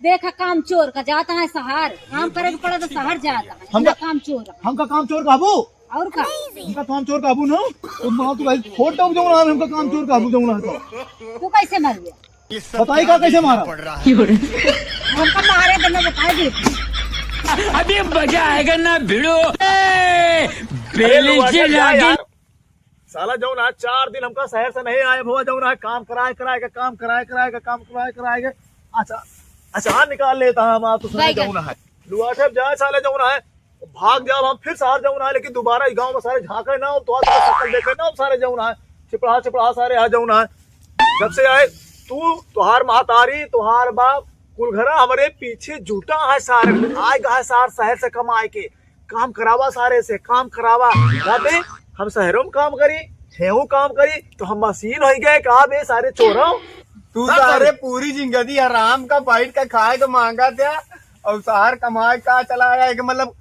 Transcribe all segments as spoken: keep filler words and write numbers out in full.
देखा काम चोर का, जाता है शहर, काम करे के पड़ा तो शहर जाता है। हमका ना काम चोर है। हमका काम चोर कहबू? और का? हमका काम चोर कहबू ना? तो माँ तो भाई फोटो जौन है, हमका काम चोर कहबू जौन है तो। तू कैसे मर गया? बताई का कैसे मारा? हमका मारे तो मैं बताई देती। अभी मजा आएगा ना भिड़ो। ए, अरे बेली लुआ, से जा लागी। यार। साला जौन है, चार दिन हमका शहर से नहीं आए भवा, जौन है काम कराए कराए के, काम कराए कराए के, काम कराए कराए के। अच्छा, अच्छा निकाल लेता है हम, आप तो सुने बैगन। जौन है। लुआ साहब जाए साले जौन है, भाग जाब हम फिर शहर जौन है, लेकिन दोबारा ई गाँव में सारे झाँके ना हो, तो आज शक्ल देखे ना हो सारे जौन है, चिपड़ा चिपड़ा सारे है जौन है। जब से आए तू, तोहार महतारी, तोहार बाप, कुल घरा हमरे पीछे जुटा है सारे, आए गा है सार शहर से कमाए के, काम करावा सारे से, काम करावा। ना बे, हम शहरों में काम करी, हेहू काम करी, तो हम मशीन हो गए का बे सारे चोरों? तू ना सारे करी। पूरी जिंदगी हराम का बैठ का खाए का मांगा था, और शहर कमाए का चला आया है कि मतलब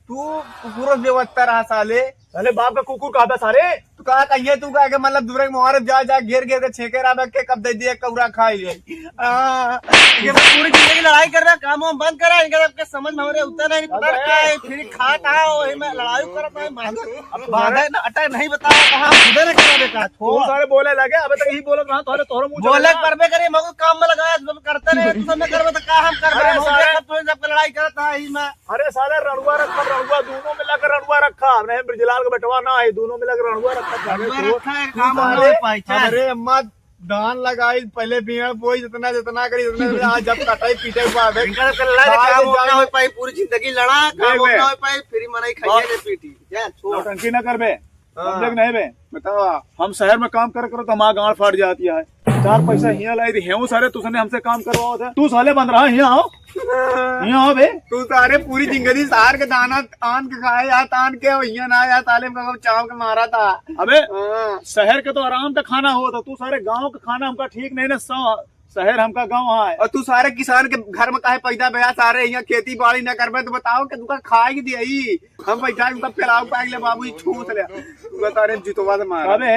तू कुकुर से बेवत्तर रहा साले। साले बाप का कुकुर कहा था सारे? तू कहा कहिए तू कहा के मतलब दूसरे के मुहारे जा, जा घेर, घेर के छेके रहा के कब दे दिए कौरा खाई ले। आ, ये सब पूरी जिंदगी लड़ाई कर रहा, काम वाम बंद करा, इनका सबके समझ में हमरे उतना नहीं पता अबे। क्या है, फिर खा कहा हो, वही में लड़ाई करता है, मांगा, अब बांधा है ना, अटक नहीं बताया कहा, खुदे ने करा बेटा, तू छोड़। सारे बोले लगे, अबे तक यही बोलत रहा, तोहरे, तोहरे मुंह बोले चला। करबे करे, मगर काम में लगाया, जब करते रहे, तू सब में करबे तो का हम करबे, अरे हम सारे। देखत तो जब लड़ाई करता है, ही में। अरे साले रणुआ रखा, रणुआ, दोनों मिला के रणुआ रखा। नहीं, ब्रजलाल का बेटवा ना है, दोनों मिला के रणुआ रखा। साले रणुआ तो रखा है, तू काम साले, ना हो पाई, चल। अरे अम्मा, धान लगाई, पहले बिया बोई, जितना, जितना करी, जितना करी, आज जब कटाई पीटे के बाद है। इनका तो लड़ साले काम जान ना हो पाई, पूरी जिंदगी लड़ा, काम देख बे। ना हो पाई, फिर ही मनाई खाइए बाप। रे पीटी। जा, छोड़। नौटंकी ना कर बे। हाँ। समझे कि नहीं बे? बतावा। हम शहर में काम कर, कर तो हमारा गांड फाट जाती है। चार पैसा हियाँ लाई थी, हेऊ सारे, तू सने हमसे काम करवाओ था। तू साले बंद रहा, हियाँ आओ। हियाँ आओ बे। तू सारे पूरी जिंदगी शहर के दाना तान के खाए, या तान के, हियाँ ना, या साले में चाव के मारा था। अबे, हाँ। शहर के तो आराम से खाना हो, तो तू सारे गाँव का खाना हमका ठीक नहीं ना, स-, शहर हमका गाँव है। और तू सारे किसान के घर में काहे पैदा भया, सारे हियाँ खेती बाड़ी ना करबे, तो बताओ कि तुका खाए के दिया ही? हम बैठा उनका पेलाव पाए ले बाबू, ई छूस ले। तू सारे जुतवा से मारा। अबे,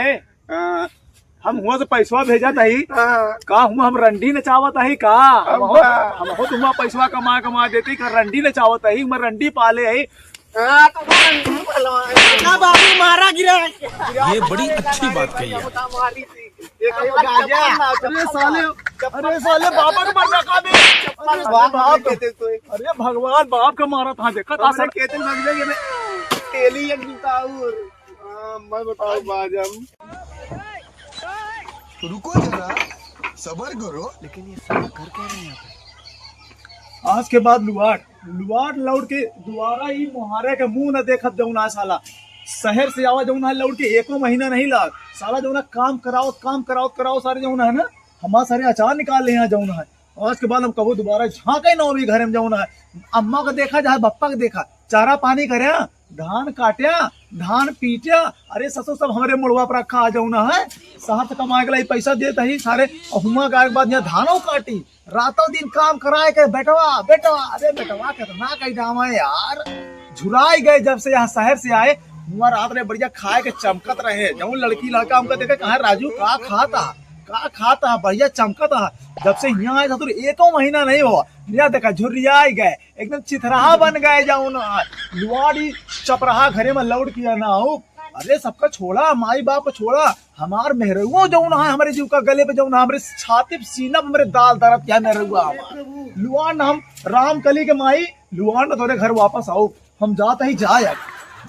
हाँ। हम हुआ से पैसवा भेजत हई। हाँ। का हुआ हम रंडी नचावत हई का? हम हो, हम हो तुम्हारा पैसवा कमा, कमा देती का रंडी नचावत हई, मैं रंडी पाले हई। हाँ, तो वो रंडी पहलवान। ना बाबू मारा गिरा। ये बड़ी अच्छी बात कही है। ये कहीं गांजा। अरे साले, अरे साले बाबा के मरना का बे? अरे बाप, बाप। अरे भगवान बाप का मारा था, देखा था हमारे साले। कहते लग जाएंगे ना, तेली एक जूता और। हाँ, मैं बताओ बाजम। रुको जरा, सबर करो। लेकिन ये साला कर क्या रहे हैं यहाँ पे? आज के बाद लुआट, लुआट लौट के दोबारा ई मोहारे के मुंह न देखब जौन है साला। शहर से आवा जौन है लौट के एको महीना नहीं लाग। साला जौन है काम कराओ, काम कराओ, कराओ सारे जौन है ना, हमार सारे अचार निकाल ले यहाँ जौन है। आज के बाद हम कबो दोबारा झांके ना भी घरे में जौन है। अम्मा का देखा चाहे बप्पा का देखा, चारा पानी कर्या, धान काट्या, धान पीट्या, अरे ससुर सब हमरे मुड़वा पर रखा आ जाऊ ना है। शहर से कमाए के लाई पैसा देत ही सारे, और हुआं का के बाद यहाँ धानो काटी, रातों दिन काम कराए के बेटवा, बेटवा, अरे बेटवा कितना कही डावा है यार। झुराई गए जब से यहाँ शहर से आए, हुआं रात रे बढ़िया खाए के चमकत रहे, जौन लड़की लड़का हमका देखे कहा राजू का खाता, का खाता, बढ़िया चमकता। जब से यहाँ आए ससुर एको महीना नहीं हुआ, यहाँ देखा झुर्रियाई गए, एकदम चिथराहा बन गए जौन है। लुआड़ी चपराहा घरे में लौट किया ना हो। अरे सबका छोड़ा, माई बाप का छोड़ा, हमार मेहरुओ जौन है, हमरे जीव का गले पे जौन है, हमरे छाती पे सीना पे हमरे दाल दरद क्या मेहरुआ हमार। लुआन हम रामकली के माई, लुआन तोरे घर वापस आओ, हम जात ही जाए अब।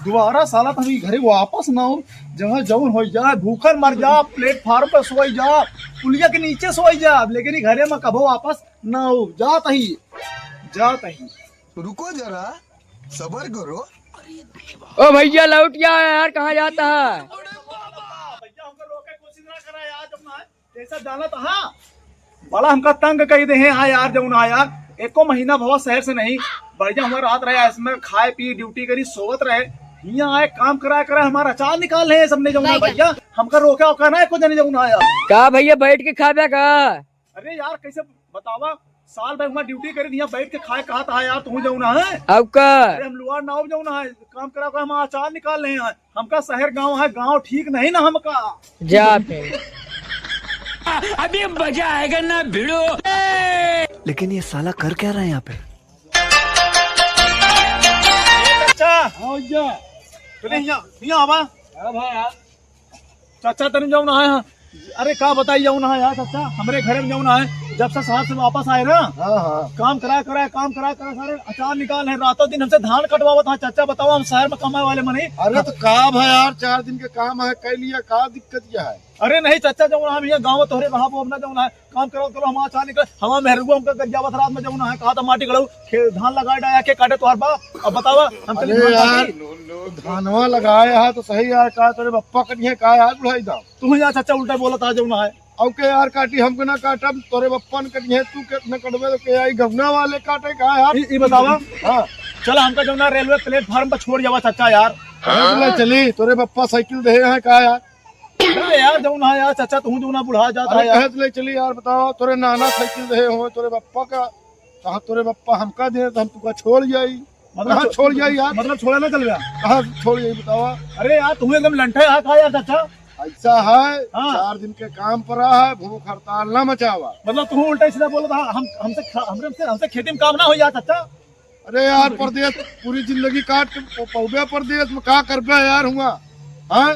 दोबारा साला तुम घरे वापस ना हो, जहाँ जौन हो जाए, भूखन मर जा, प्लेटफार्म पे सोई जा, पुलिया के नीचे सोई जा, लेकिन ई घरे में कबो वापस ना हो, जात ही, जात ही। रुको जरा, सबर करो। ओ भैया, लौट गया यार, कहाँ जाता है? भैया, हमको रोके कोशिश ना करा यार, जब ना है, जैसा जाना था, हाँ। बड़ा हमका तंग कही दे हैं, हाँ यार, जौन है यार, एको महीना भवा शहर से नहीं, बढ़िया हमारा रात रहे, इसमें खाए पी, ड्यूटी करी, सोवत रहे, हियाँ आए, काम करा, करा, हमारा अचार निकाल रहे हैं सबने, जौन है भैया। भैया, हमका रोका ओका ना, एको जने जौन है यार। का भैया, बैठ के खाबे का? अरे यार, कैसे बतावा, साल भर हमार ड्यूटी करे, यहाँ बैठ के खाए कहा था यार, तू जौन है। अब का? अरे हम लुआर ना हो जौन है, काम करा का हम अचार निकाल रहे हैं, हमका शहर गांव है, गांव ठीक नहीं ना हमका। जा फिर। अभी मजा आएगा ना भिड़ो। लेकिन ये साला कर क्या रहा है यहाँ पे? चाचा! हाँ भैया। तनी हियाँ, हियाँ आवा। हाँ भाई, हाँ। चाचा, तनी जौन है, अरे का बताई जौन है यार चाचा, हमरे घरे में जौन है, जब से शहर से वापस आए ना, हाँ, हाँ। काम करा, करा, काम करा, करा, सारे अचार निकाल है, रातों दिन हमसे धान कटवावत है। चाचा, बताओ, हम शहर में कमाए वाले मनई। अरे तो का भाई यार, चार दिन के काम है, कई लिया, का दिक्कत क्या है? अरे नहीं चाचा, जौन हम यहाँ गाँव तोहरे रहा, वो अपना जौन है, काम करो, करो, हम अचार निकाल, हमार मेहरुआ हमका गरियावत रात में जौन है, कहा था माटी गड़ऊ, खे-, धान लगाए डाया के काटे तोहार बाप। अब बतावा, हम चली अरे धान यार, काटी। धानवा लगाए है तो सही यार, का तोरे बप्पा कटिहे का यार बुढ़ाई दाम। तू ही यार चाचा उल्टा बोलत आ जौन है। अब के यार काटी, हमके ना काटब, तोरे बप्पा न कटिहे, तू के न कटबे तो के आई गौना वाले काटे का यार? ई, ई बतावा। हाँ। चला हमका जौन है रेलवे प्लेटफार्म पर छोड़ जावा चाचा यार। अरे तो ले चली, तोरे बप्पा साइकिल देहे हैं का यार? ना यार, जौन है यार, चाचा, तू जौन है, बुढ़ा जाता अरे है यार। कहे तो ले चली यार, बताओ, तोरे नाना साइकिल देहे हो, तोरे बप्पा का, कहाँ तोरे बप्पा हमका दे, तो हम तुका छोड़ जाई। मतलब कहाँ छो-, छोड़ जाई यार? मतलब छोड़ा ना चल गया? कहाँ छोड़ जाई, बताओ? अरे यार, तू एकदम लंठा है, का यार, चाचा? ऐसा है, हाँ। चार दिन के काम पर रहा है, भूख हड़ताल ना मचावा। मतलब तू उल्टा सीधा बोलत हा, हम, हमसे खा-, हमरे, हमसे, हमसे खेती में काम ना हो यार, चाचा। अरे यार, परदेस पूरी जिंदगी काट के प-, पउबे परदेस में, का करबे यार हुआ? हैं?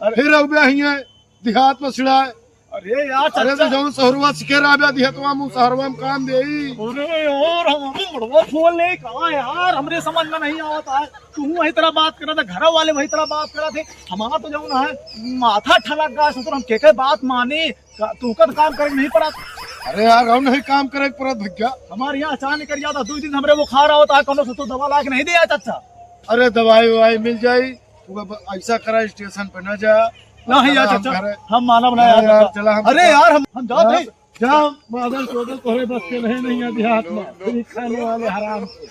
अरे फिर अउबे हियाँ देहात में सिड़ाए। अरे यार, अरे तो चाचा। जौन सहरुआ सिखे रहबे देहतवा में, सहरुआ में काम देई। अरे यार, हम अभी मड़वा खोल ले, का यार, हमरे समझ में नहीं आवत है। तू वही तरह बात करत है, घर वाले वही तरह बात करत है। हमारा तो जौन है, माथा ठनक गया, सोच हम के के बात मानी। का, तू का तो काम करे के नहीं पड़त। अरे यार, हम नहीं काम करे के पड़त भैया। हमारे यहाँ अचार निकल जाता, दो दिन हमरे बुखार आवत है, कोनो से तो दवा ला के नहीं दे यार चाचा। अरे दवाई ववाई मिल जाई, तू अब ऐसा करा स्टेशन पे ना जा। नहीं यार चला हम चाचा, घरे। हम मानब ना नहीं यार यार, चाचा। चला हम अरे यार, हम, हम जात हाँ। हैं। जा, मदर चोदर तोहरे बस के नहीं, नहीं है देहात में। फ्री खाने वाले हराम के।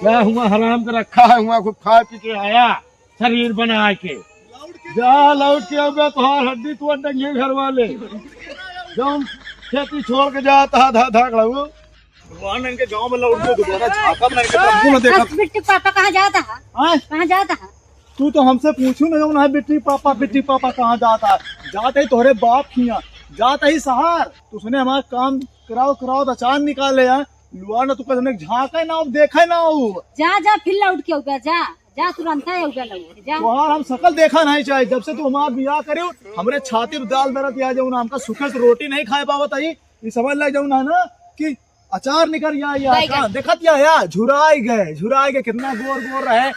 जा हुआ हराम के रखा है, हुआ खूब खा पी के आया। शरीर बनाए के। जा लौट के अउबे तोहार हड्डी तोड़ देंगे घर वाले। जौन खेती छोड़ के जात हा धा-, धाकड़ऊ। भगवान इनके गांव में लौट के दोबारा झांकब ना, इनके प्रभु न देखब। बस बिट्टी पापा कहाँ जात हा? हाँ? कहाँ जात हा? तू तो हमसे पूछू ना, जौन है बिट्टी पापा, बिट्टी पापा कहाँ जात हा? जात ही तोहरे बाप हियाँ, जात ही शहर। तू सुने हमार काम कराओ, कराओ तो अचार निकाले यार। लुआ ना तू कहने झांके ना हो, देखे ना हो। जा, जा, फिर लौट के अउबे, जा। जा तुरंत है उधर लगे, जा। तोहार हम शकल देखा नहीं चाहे, जब से तू हमार बियाह करे, हमरे छाती पे दाल दरत या जौन हमका सुखे से रोटी नहीं खाए पावत आई। ई समझ ले जौन है ना कि अचार निकल या, या बैगन। का देखत या, या झुराई गए, झुराई गए, कितना गोर गोर रहे,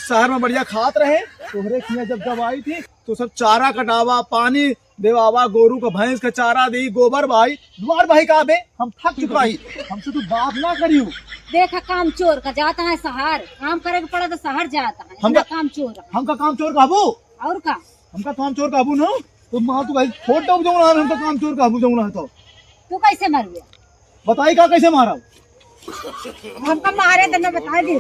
शहर में बढ़िया खात रहे। तोहरे खिया जब जब आई थी तो सब चारा कटावा, पानी देवावा, गोरू का भैंस का चारा दी, गोबर भाई, दुआर भाई का बे, हम थक चुका ही, हमसे तू बात ना करियो। देखा काम चोर का जाता है शहर, काम करे के पड़ा तो शहर जाता है, हमका इतना काम चोर है। हमका काम चोर कहबू? और का? हमका काम चोर कहबू ना? तो माँ तू भाई फोटो जौन है, हमका काम चोर कहबू जौन है तो। तू कैसे मर गया? बताई का कैसे मारा? हमका मारे तो ना बता दे।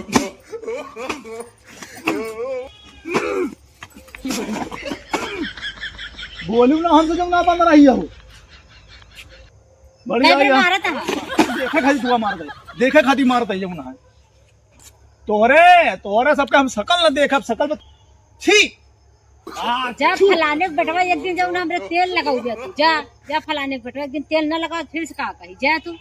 बोलू ना हमसे जब ना बंद रही हो। बढ़िया नहीं, नहीं, यार। मारत है। देखे खातिर दुआ मार दे। देखे खातिर मार दे जब ना है। तोरे, तोरे सबके हम शकल न देखब, शकल में छी। आ, जा छू। फलाने के बेटवा एक दिन जौन हमरे तेल लगाऊ जा तू। जा, जा फलाने के बेटवा एक दिन तेल न लगाओ, फिर से का कही? जा तू।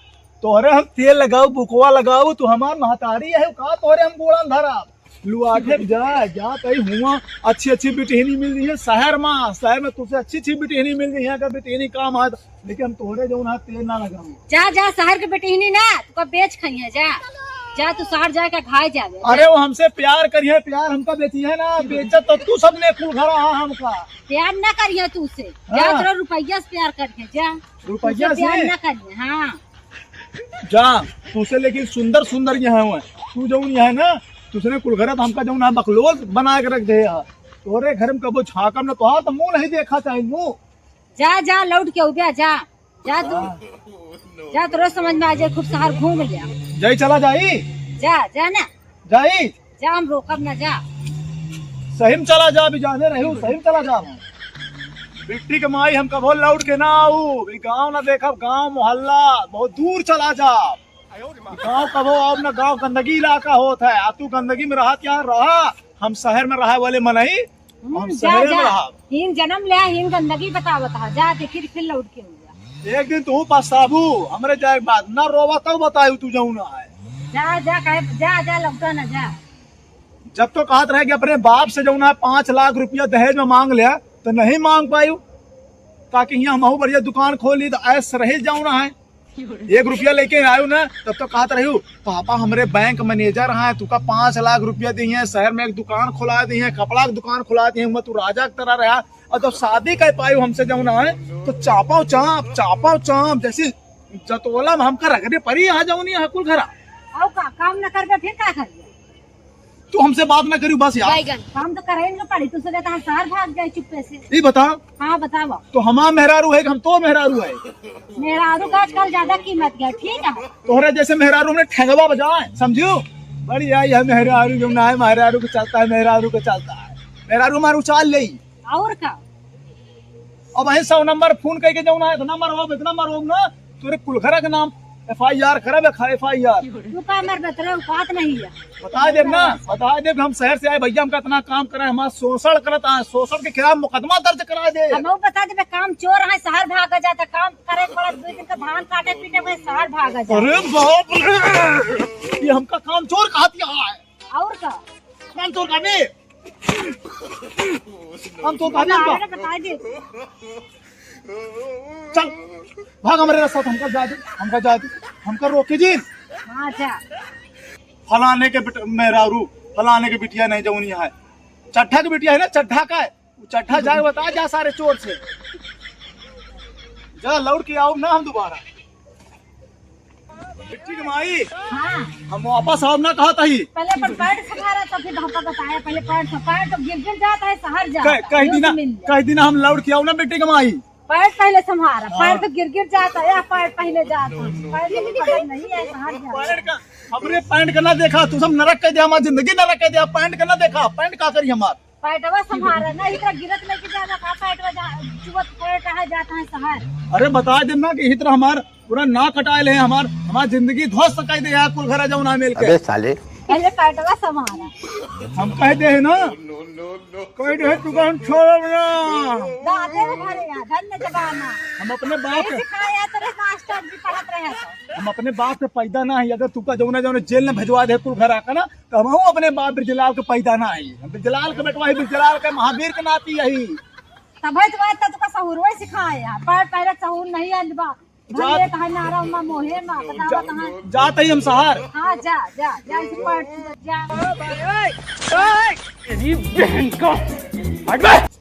तोहरे हम तेल लगाऊ, बुकवा लगाऊ, तू हमार महतारी है का? तोहरे हम गोड़न धरा। लुआठे जा, जा तई हुआ अच्छी अच्छी बिटिहनी मिल रही है शहर में, शहर में तुझसे अच्छी अच्छी बिटिहनी मिल रही है, अगर बिटिहनी काम आए तो। लेकिन हम तोहरे जौन हाथ तेल ना लगाऊ। जा, जा, शहर के बिटिहनी ना, तुका बेच खाई है, जा। जा, तू शहर जाके खाए जावे, जा। अरे वो हमसे प्यार करिए, प्यार हमका बेची है ना, बेचत तो तू सबने कुल घर आ हमका। प्यार ना करिए तू से, जा, हाँ। तोरा रुपया से प्यार करिए, जा। रुपया तुझसे प्यार से? ना करिए, हाँ। जा, तुझसे लेकिन सुंदर सुंदर यहाँ हुआ, तू जौन यहाँ ना, तुझने कुल घर तो हमका जौन है बकलोल बना के रख दे यार। तोरे घर में कबो झांकम ना, तोहार तो मुंह नहीं देखा चाहे मुंह। जा, जा, लौट के उबिया, जा, जा तू। जा, तोरो समझ में आ जाए, खूब शहर घूम लिया। जाई, चला जाई। जा, जा ना। जाई। जा, हम रोकब ना, जा। सही में चला जा, अभी जाने रही हूँ, सही में चला जा। बिट्टी के माई हम कभो लौट के ना आऊ, ई गाँव ना देखब, गाँव मोहल्ला बहुत दूर चला जा। गाँव कभो अब ना, गाँव गंदगी इलाका होत है, आ तू गंदगी में रहत यहाँ रहा, हम शहर में रहे वाले मनई, हम्म, हम जा, शहर में जा। रहा। हीन जन्म ले, हीन गंदगी बतावत हा। जा, देखी, फिर लौट के हो जा। एक दिन तू पछताबू, हमरे जाए के बाद ना रोवा तब बतायू तू जौन है। जा, जा, काहे, जा, जा, लौटा ना, जा। जब तो कहत रहे कि अपने बाप से जौन है पाँच लाख रुपया दहेज में मांग लिया, तो नहीं मांग पायू, ताकि हियाँ हमहू बढ़िया दुकान खोली तो ऐश रही जौन है। एक रुपया लेके आयू ना, तब तो कहत रहू, "पापा हमरे बैंक मैनेजर हैं, तुका पाँच लाख रुपया दिए हैं, शहर में एक दुकान खुला दिए हैं, कपड़ा के दुकान खुला दिए हैं, तू राजा की तरह रहा।" और जब शादी कर पायू हमसे जौन है, तो चापा चाप, चापा चाप, जैसे जतोला में हमका रगड़े परी यहाँ जौन है कुल घरा। आओ का, काम न करबे फिर का करिए? तू हमसे बात ना करियो बस यार। बैगन। काम तो करे न पड़ी, तू सोचे तो शहर भाग जाए चुप्पे से। ई बता। हाँ, बतावा। तो हमार मेहरारू है कि हम तो मेहरारू है? मेहरारू का आजकल ज्यादा कीमत गया, ठीक है? तोहरे जैसे मेहरारू हमने ठेंगवा बजाए, समझियो? बढ़िया, यह मेहरारू जो ना है, मेहरारू को चलता है, मेहरारू को चलता है। मेहरारू मारू चाल ले। और का? अब है सौ नंबर फोन करके जौन है, इतना मरवाब, इतना मरवाब ना, तोरे कुल घरा के नाम एफ आई आर करब, एफ आई आर। तू का मर बतरे औकात नहीं है। बता देब ना, बता देब, हम शहर से आए भैया, हमका इतना काम करे, हमार शोषण करता है, शोषण के खिलाफ मुकदमा दर्ज करा दे। हम बता देबे, काम चोर है, शहर भाग जाता, काम करे के पड़ा, दो दिन का धान काटे पीटे में शहर भाग जाता। अरे बाप रे, ये हमका काम चोर कहा दिया है। और का? काम चोर का बे? हम तो हम भाभी हमका। आगे बता दे। चल, भाग हमरे रास्ता से, हमका जाए दे, हमका जाए दे, हमका रोके जी। हाँ, जा। फलाने के बेट-, मेहरारू, फलाने के बिटिया नहीं जौनी है। चड्ढा के बिटिया है ना, चड्ढा का है। वो चड्ढा जाए बता जा सारे चोर से। जा लौट के आओ ना हम दोबारा। बिट्टी के माई, हाँ। हम वापस आउब ना कहत ही। पहले अपन पैंट संभारा, तो फिर हमका बताया। पहले पैंट से, पैंट तो गिर गिर जाता है, शहर जाता कह, है, कह यूं दिना, से मिल जाए। कह दिना हम लौट के आउब ना बिट्टी के माई। पैंट पहले संभारा, हाँ। पैंट तो गिर गिर जाता है, या पैंट पहले जाता है। पैंट तो खत्म नहीं है, शहर जाता है। पैंट का, हमरे पैंट का ना देखा, तू सब नरक कर दिया, हमार जिंदगी नरक कर दिया, पैंट का ना देखा, पैंट का करी हमार। पैंटवा संभारा ना, इतना गिरत लेके जाना का पैंटवा जा, चुवत पैंट है, जाता है शहर। अरे बता दे ना कि इतना हमार पूरा ना कटाए ले हमार, हमार जिंदगी ध्वस्त कर दे यार, कुल घरा जाओ ना मिल के। अबे साले। पहले पैंटवा संभारा। हम कह दे है ना, कह दे है तू हम छोड़ब ना। दादे रे भरे यार, धन्य जमाना। हम अपने बाप ये के सिखाया तेरे मास्टर जी पढ़त रहे तो। हम अपने बाप के पैदा ना है, अगर तू का जौना जौना जेल में भेजवा दे कुल घर आका ना, तो हमहू अपने बाप बिरजलाल के पैदा ना आई। हम बिरजलाल के बेटवा ही, बिरजलाल के महावीर के नाती यही। तबे तो आज तक का सहूर वही सिखाए हैं। पर पहले सहूर नहीं आइल बा। जा- भले कहा नारा उमा मोहे मा, बता, जा-, बता। जात ही हम शहर। हाँ, जा, जा, जा, इसे पढ़, जा। तेरी बहन का। हट बे।